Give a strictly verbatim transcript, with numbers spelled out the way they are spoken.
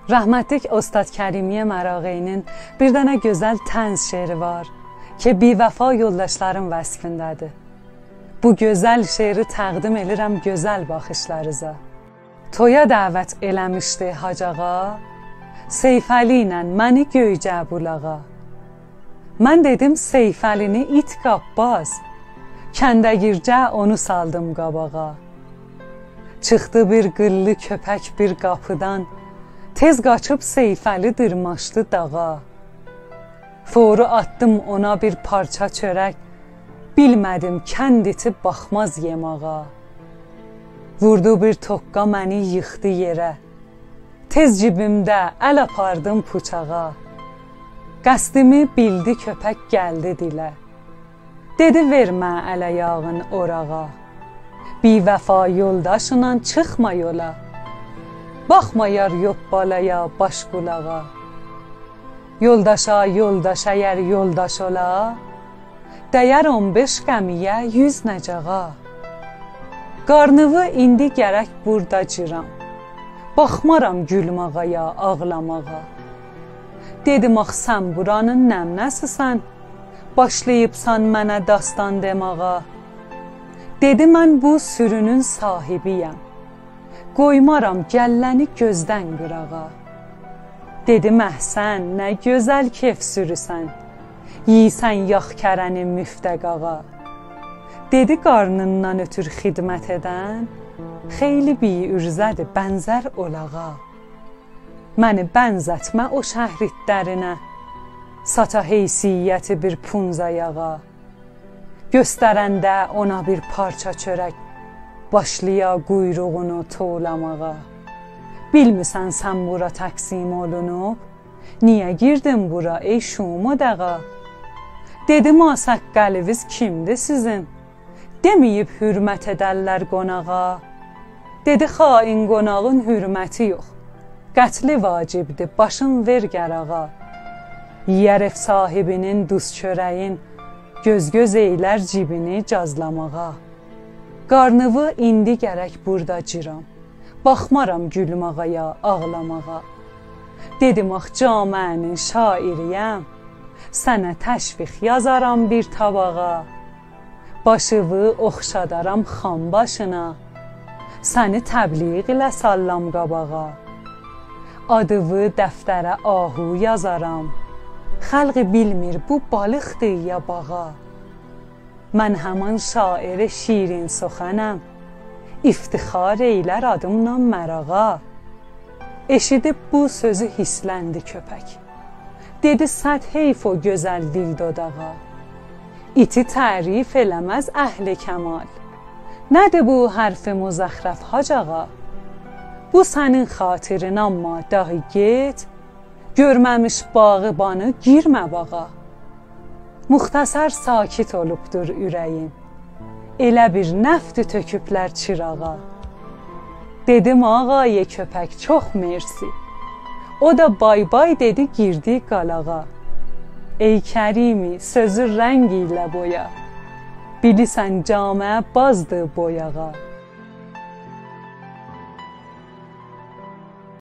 رحمتلیک اوستاد کریمی مراغه‌ای‌نین بیر دنه گؤزل طنز شعری وار کی، بی‌وفا یولداشلارین وصفینده‌دیر. بو گؤزل شعری تقدیم ائلیرم گؤزل باخیشلارینیزا. تویا دعوت ائله‌میشدی حاج آغا، سیفعلی ایله منی گؤیجه بولاغا. من دئدیم: «سیفعلی‌نی ایت قاپماز.» کنده گیرجه اونو سالدیم قاباغا. چیخدی بیر قیللی کؤپک بیر قاپیدان، تئز قاچیب سیفعلی دیرماشدی داغا. فوری آتدیم اونا بیر پارچا چؤرک، بیلمه‌دیم کند ایتی باخماز یئماغا. ووردو بیر توققا، منی ییخدی یئره، تئز جیبیمده ال آپاردیم پوچاغا. قصدیمی بیلدی کؤپک، گلدی دیله، دئدی: «وئرمه ال-آیاغین اوراغا. بی‌وفا یولداشینان چیخما یولا، باخما یار یوپپالایا، باش قولاغا. یولداشا یولداش اگر یولداش اولا، دَیر اون بئش قمییه، یوز نجاغا. قارنیوی ایندی گرک بوردا جیرام، باخمارام گولماغا یا آغلاماغا.» دئدیم: «آخ، سن بورانین نمنه‌سیسن، باشلاییبسان منه داستان دئماغا؟» دئدی: «من بو سورونون صاحیبی‌یم، قویمارام گلله‌نی گؤزدن قیراغا.» دئدیم: «احسن، نه گؤزل کئف سوروسن، یئییرسن یاخ کره‌نی مفته قاغا.» دئدی: «قارنیندان اؤتور خدمت ائدن خیلی بی‌عرضه‌دیر، بنزر اولاغا. منی بنزتمه او شهر ایتلرینه، ساتا حیثیتی بیر پونز آیاغا. گؤسترنده اونا بیر پارچا چؤرک، باشلایا قویروغونو توولاماغا. بیلمیرسن سن بورا تقسیم اولونوب؟ نییه گیردین بورا، ای شوم اوداغا؟» دئدیم: «آغ‌ساققالیویز کیمدیر سیزین؟ دئمه‌ییب حرمت ائدرلر قوناغا؟» دئدی: «خائن قوناغین حرمتی یوخ، قتلی واجبدیر، باشین وئر قیراغا. یئیر ائو صاحیبی‌نین دوز چؤره‌یین، گؤز-گؤز ائیلر جیبینی جازلاماغا. قارنیوی ایندی گرک بوردا جیرام، باخمارام گولماغا یا آغلاماغا.» دئدیم: «آخ، جامعه‌نین شاعری‌یم، سنه تشویق یازارام بیر طاباغا. باشیوی اوخشادارام خان باشینا، سنی تبلیغ ایله ساللام قاباغا. آدیوی دفتره آهو یازارام، خلق بیلمیر بو بالیقدیر یا باغا. من همان شاعر شیرین سخنم، افتخار ائیلر آدیملا مراغا.» ائشیدیب بو سؤزو هیرسلندی کؤپک، دئدی: «صد حیف او گؤزل دیل دوداغا. ایتی تعریف ائله‌مز اهل کمال، نه‌دیر بو حرف مزخرف، حاج آغا؟ بو سنین خاطرین، آمما داهی گئت، گؤرمه‌میش باغبانی گیرمه باغا.» مختصر، ساکت اولوبدور اوره‌ییم، ائله بیل نفتی تؤکوبلر چیراغا. دئدیم: «آقای کؤپک، چوخ مرسی.» او دا بای‌بای دئدی، گیردی قالاغا. «ای کریمی، سؤزو رنگ ایله بویا، بیلیرسن جامعه بازدیر بویاغا.»